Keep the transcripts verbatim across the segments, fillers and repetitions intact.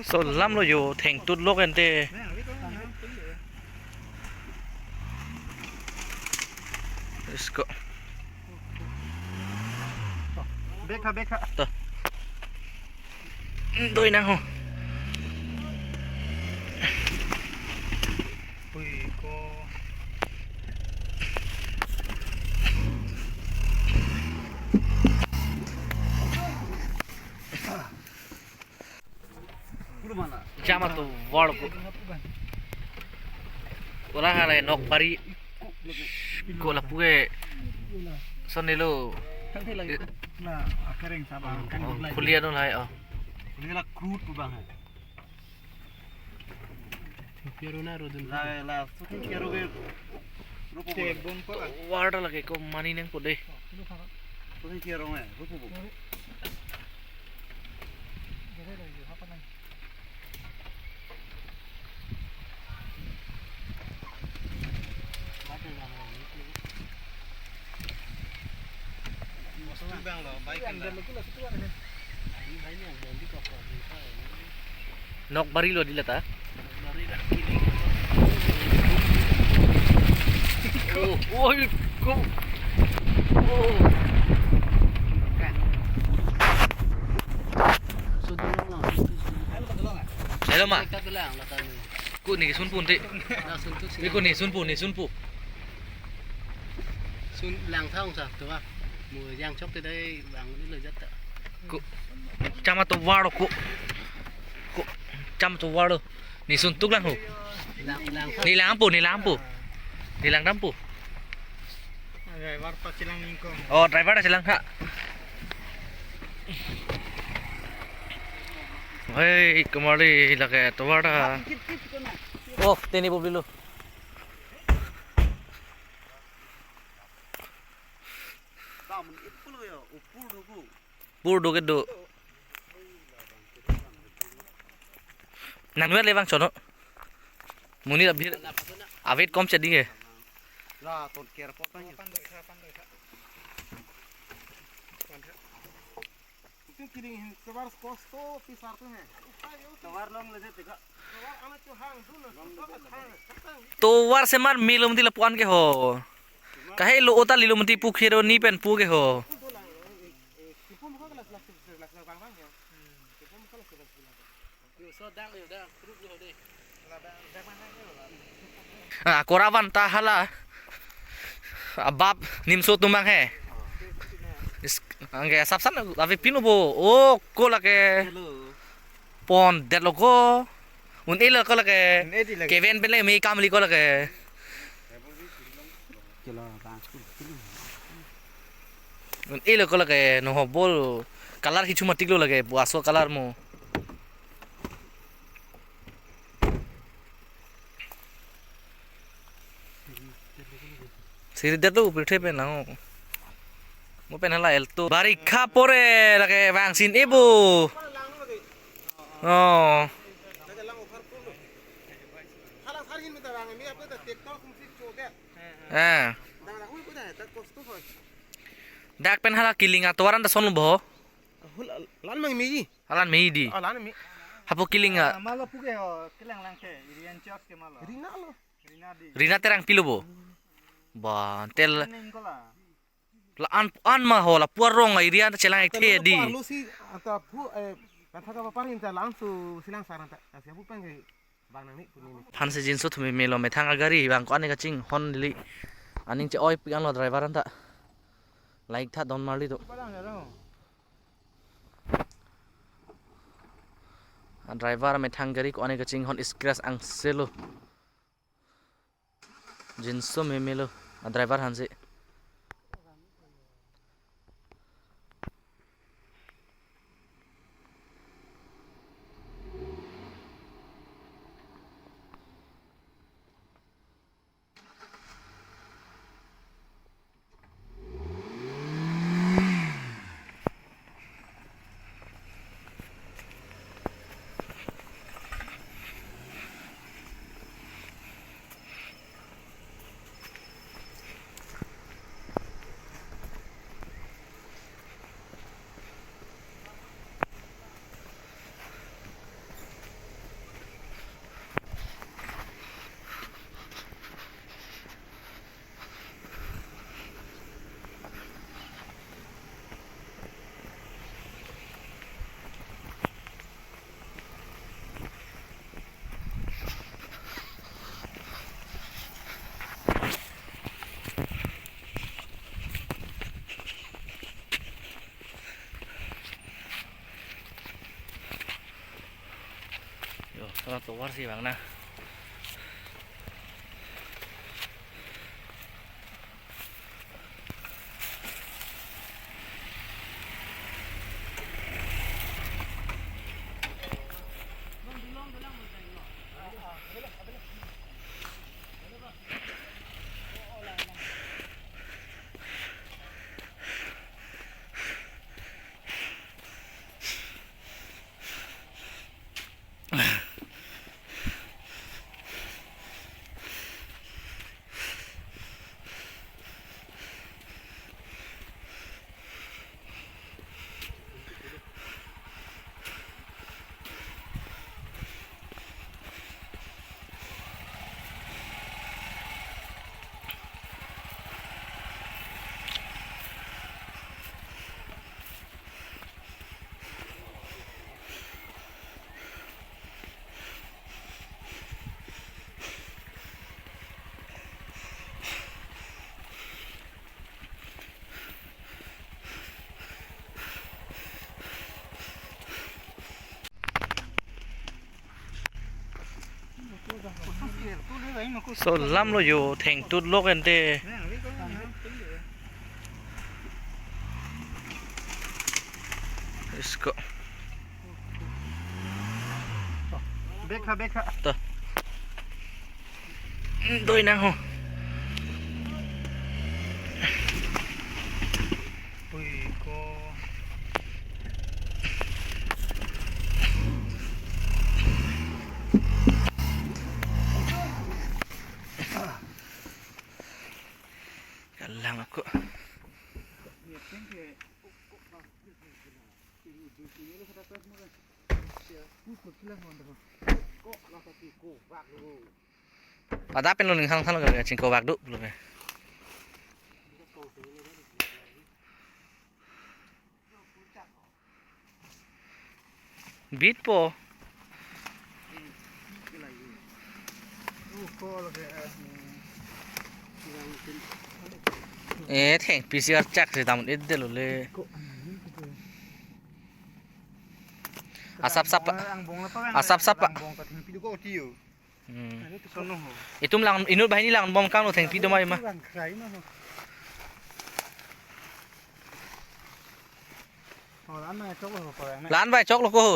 So lam lo jo thengtut lok ente. Let's go. Bek ha, bek ha. To. Doi nang ho. Ui, ko. Jam atovar ko. Ora hala Nokbari ko lapu ke son nelo. Na, akereng sabar. Oh, kuliah dun hai, oh. Kuliah la krut tu bang hai. Piaro na rodun. La, la, suki piaro ke. Rupo. Cek dun ko la. War ta lake ko mani neng po de. Suki piaro nge, rupo po. Nokbari lo di lata. Oh, oi, ko. Oh. Hello ma. Ko ne sunpo te. Ko ne sunpo, ne sunpo. Sun lang thang sa tu ah. Mu yang chok te dai bang ni lo jat ta. Ko jam atovar ko. Ko jam atovar. Ne sun tuk lang ho. Lang, lang. Ne langpo, ne langpo. Ne lang dampo. Driver ta chelang ingkong. Oh, driver ta chelang ha. Hei, kemali lake atovar ta. Oh, teni bobilo. Pur do ke do. Nangver le bang chono. Monit abhir. Awet kom chedi ke. La ton ker po tanya. Itu kiring hin sebar sposto pisar tu he. Sebar long le jete ka. Sebar amat tu hang dun na. Tovar semar melo mati lapu-an ke ho. Kahelo ota lilo mati pu khero ni pen pu ke ho. Ah, koravan ta hala. Abab nimso tumang he. Is, angke sapsan ave pinu bo. Oh, ko lake. Pon det lo ko. Un-e lo ko lake. Un-e di lake. Keven pen le me kam li ko lake. Un-e lo ko lake no ho bol. Color hichu matik lo lake. Buaso color mo. Siri det lo pirthe pen lang. Mo pen hala Alto. Barikha pore lake vangsin ebo. Oh. Eh. Dak pen hala kiling atovar an ta son lo bo. Lan mang mi. Alan me di. Alan mi. Hapu kiling a. Malo puke ho, kilang lang ke, irian chok ke malo. Rina lo. Rina di. Rina Terangpi lo bo. Ba, tel. Ning kola. La an, an ma ho, lapu arong a irian ta chelang ekthe di. Lapu arlo si, ata pu, eh, kata ka paparin ta langsu silang sarang ta. Kasi apu pang ke bang nang ni pu ni. Phan si jinso thumi melo methang agari bang ko-an kachinghon li. Aning che-oi pik an lo driver an ta. Like tha don marli do. A driver methang gari ko-an kachinghon scratch angse lo. Jinso meme lo a driver hanse. Tovar si bang na. So lam lo jo, thengtut lok ente. Isko. Bekha, bekha. To. Doi nang ho. Ui, ko. Kalang ako. Pada pen lo ning sang sang lo ka chingko bak do lo ka. Bit po. Eh, thengpi si archak si dam-et det lo le. Asap sap. Asap sap. Hmm. Itum lang, inut banghini lang bom kang lo, thengpi do ma ma. La-an bai chok lo ko ho.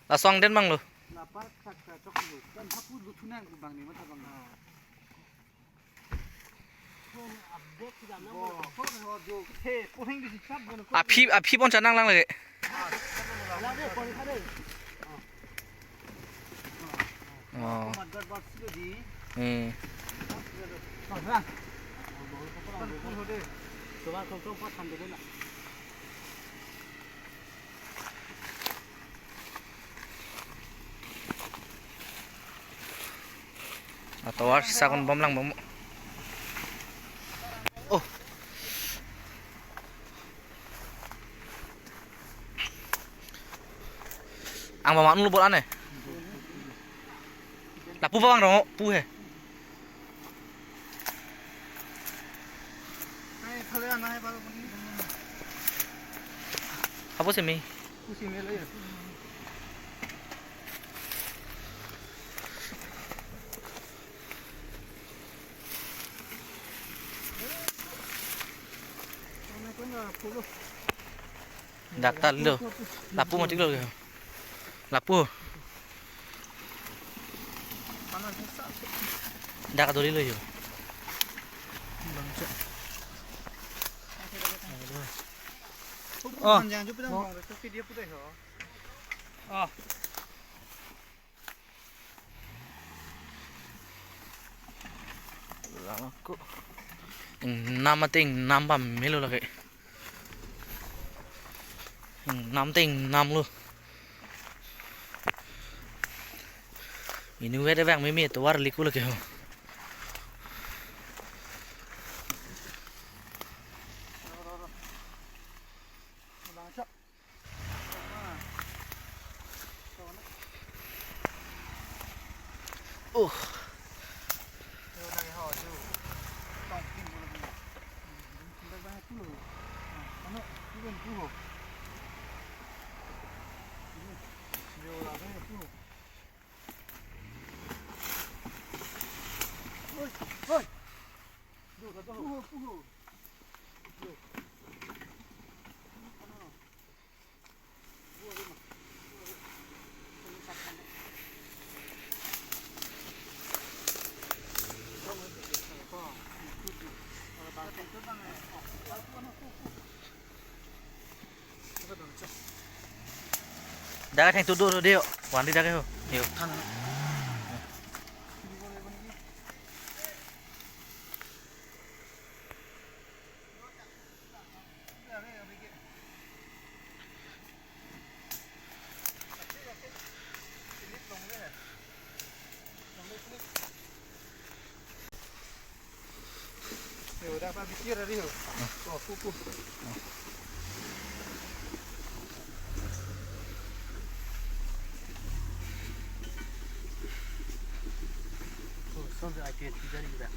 Laso angden bang lo. Aphi, aphi pon chanang lang lagi. Oh. Hmm. Atovar sakon bom lang bom. Oh. Ang bom anu bol ane. Lapu bang rong pu he. Apa sih mi? Dak ta lo. Lapu mati lo. Lapu. Dak dori lo yo. Oh. Oh. Lang ako. Ingnam ate ingnam pamelo lake. Ingnam te ingnam lo. Inutvet abang meme tovar liko lake ho. Uh. Hoi. Puho, puho. Dak athengtu do do deo. Wandi dak ho. Yo. Yo, dak pa bitir ari ho. Oh, pupu. Oh, son se I twenty dari udah.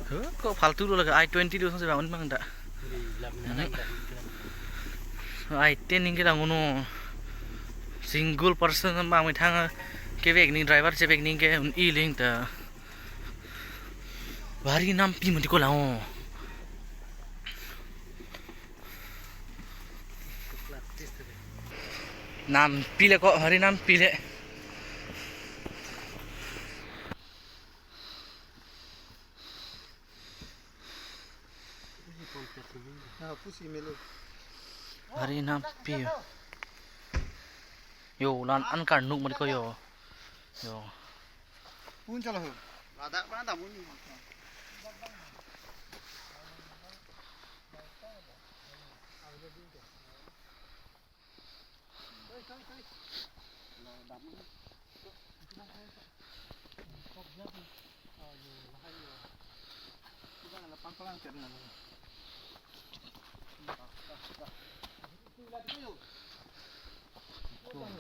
Huh, ko faltu lo lake I twenty do son se bangun bang dak. Di lab na Hmm. lang dah. I ten ningke lang uno. Single person bang methang kevek ning driver chevek ningke un-e ling ta. Bari nampi mati ko lang o. Nampi le ko, bari nampi le. Ah, pusi melo. Bari nampi. Yo, lan an karnuk mati ko yo. Yo. Pun chalo ho. Ladak mana tamu ni.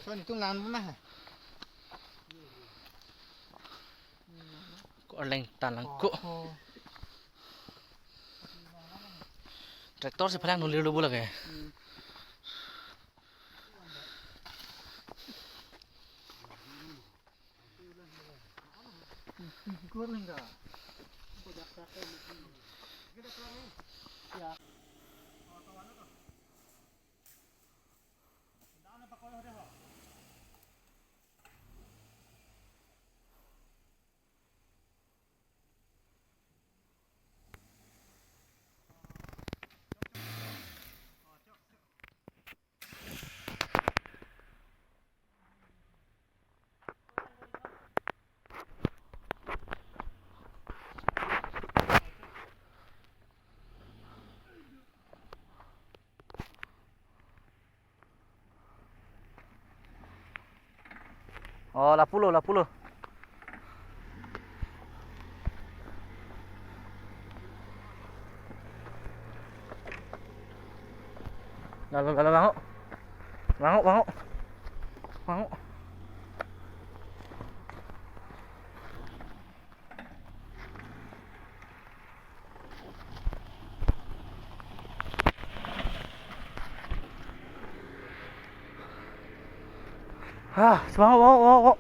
Son itum lan mana? Ko arleng talang ko. Oh. Tractor si phalang nulir lo bu lake. Hmm. Oh, lapulo, lapulo. Lalo, lalo, bango. Bango, bango. Bango. Ah, semangat, wow, wow, wow.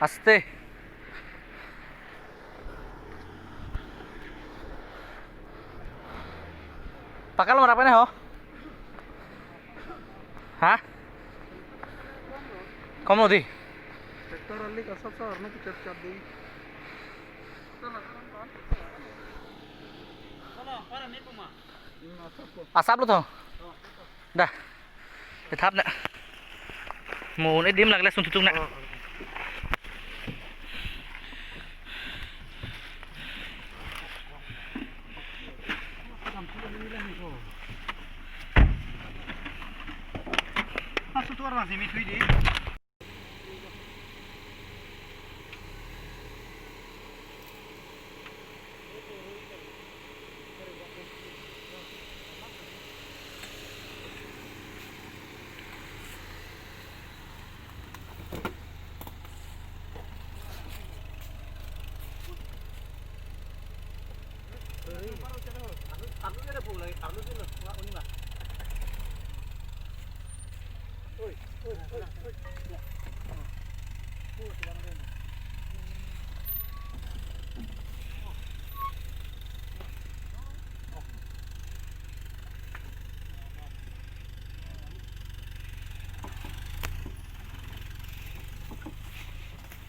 Aste. Pakal marap ne ho? Ha? Kom lo di. Tractor alik asap sa arno pichat chat di. Asap lo to. Dah. Ithap na. Mo un-edim lagle sun tutung na. Masuk tuar masih mitui di.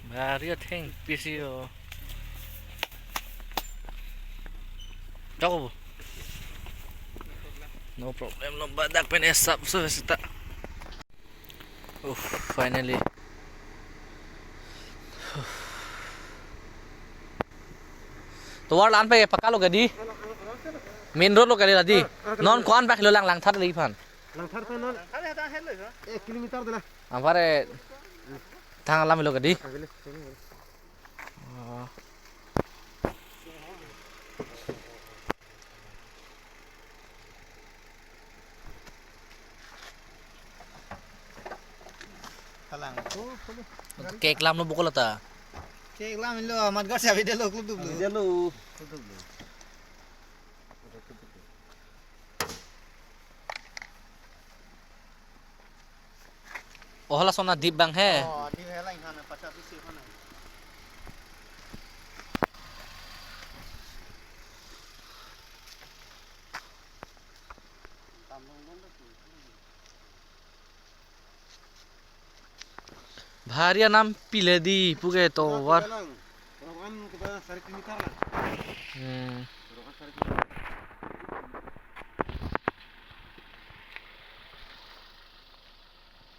Bari atheng pisi o. Jago. No problem, lomba dak pen esap so seta. Uff, finally. Tovar la-an pen pakka lo gadi. Main road lo gadi ladi. Non ko-an bak lo lang Langthar le aphan. Langthar ta non ek kilometer de la. Anpar thang alam lo gadi. Oh. Kalang ko, ko. Cake lam lo bokol ta. Cake lam lo, amat gar siya video lo, klub dub lo. Video lo. Klub dub lo. Oh, hala sona dip bang he. Oh, dip he la inghan pacha susi ko na. Tam long long da. Bhari anam pile di puke tovar. Rokan kita sari kilometer lah. Hmm. Rokan sari kilometer.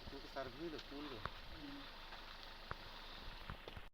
Itu sari kilometer.